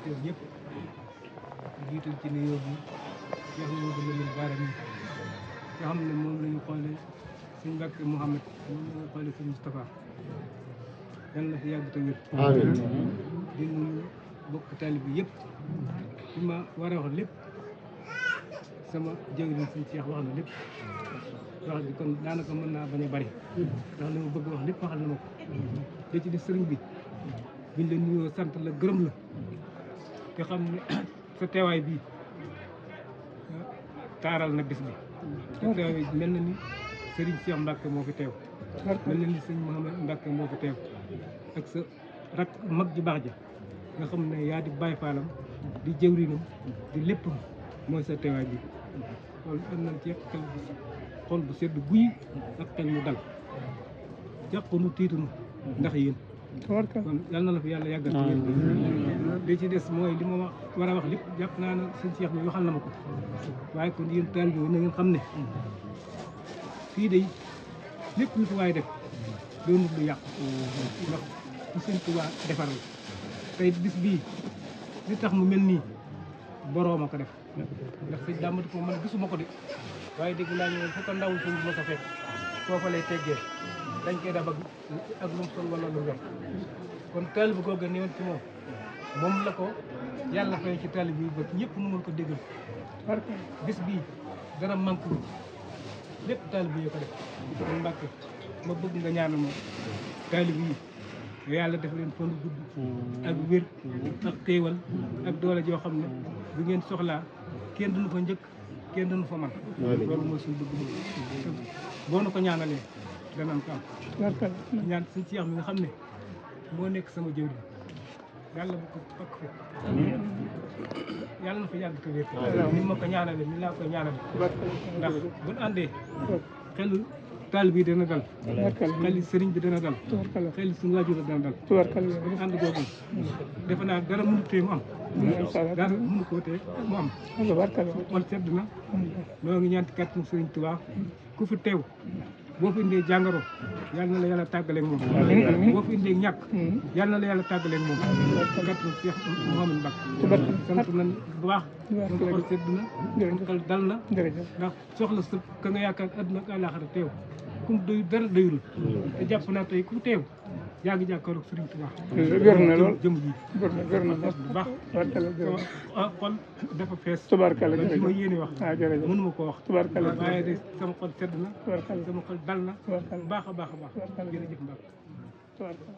teew ñëpp jiital ci nuyoo bi Cheikh Mamadou Lamine Bara mi nga xam ne moom la ñu xoolee sëñ Mbacke Mouhamed moom la ñu xoolee sëñ Moustapha yàlla na fi yàgg te wér. amiin di nuyu bokk taalib bi yëpp li ma war a wax lépp sama jëwriñ sëñ Cheikh wax na lépp wax bi kon daanaka mën naa bañ a bari ndax li ma bëgg wax lépp waxal na ma ko li ci di sëriñ bi buñ la nuyoo sant la gërëm la te xam ne sa teewaay bii taaral na bis bi sa teewaay bi mel na ni sëriñ Cheikh Mbacke moo fi teew mel na ni sëñ Mouhamed Mbacke moo fi teew ak sa rak mag ju baax ja nga xam ne yaa di bàyyi faalam di jëwriñam di lépp mooy sa teewaay bi loolu am nañ ci xol bu sedd guy ak xel mu dal jàppanu tiitunu ndax yéen kon yal na la fi yàlla yàggal ci yéen li ci des mooy li ma wax war a wax lépp jàpp naa ne sëñ Cheikh bi waxal na ma ko waaye kon yéen taal bi na ngeen xam ne fii de lépp lu fi waaye def doonut lu yàqu ndax ku sëñ Tuubaa defar la tey bis bii li tax mu mel nii boroom a ko def ndax sëñ dàmmati ko man gisuma ko de waaye dégg naa ñu fu ko ndawul sëñ bi ma sa fekk foofa lay teggee dañ koy def ak lu mu sol wala lu yor kon taal bi googu ne woon ci moom la ko yàlla fay ci taal bi ba ñëpp nu mën ko déggal bis bii dara manque wu lépp taal bi yoo ko def kon Mbàkke ma bëgg nga ñaanal ma taal bi yi yàlla def leen fan gudd ak wér ak teewal ak doole joo xam ne bu ngeen soxlaa kenn duñu fa njëkk kenn duñu fa man loolu mooy suñu bëgg boo na ko ñaanalee danañ ko am ñaan suñ Cheikh mi nga xam ne moo nekk sama jëwriñ yàlla bu ko pakk fi yàlla na fa yàgg te wér ni ma ko ñaanale ni laa koy ñaanale ndax buñ àndee xel taal bi dana dal xel sëriñ bi dana dal xel suñu waajur dana dal ànd googu defe naa dara mënu tee mu am dara mënu koo tee mu am xol sedd na noo ngi ñaan ci kàttanu sëriñ Tuubaa ku fi teew boo fi indee jàngoro yal na la yàlla tàggaleeg moom boo fi indee ñàkk yal na la yàlla tàggaleeg moom kàttanu Cheikh Mouhamed Mbacke sant nañ bu baax donc xol sedd na xel dal na ndax soxla sa ka nga yaakaar àdduna ak àllaaxira teew kum doy dara doyul te jàpp naa tey ku teew yaa ngi jàkkaaroog Sëriñ Tuubaa gër na lool jëm ji gër na bu baax xol dafa fees tubaarkalla li ma yéene wax mënu ma ko wax tubaarkalla waaye de sama xol sedd na sama xol dal na tubaarkalla baax a baax a baax jërëjëf Mbacke tubaarkalla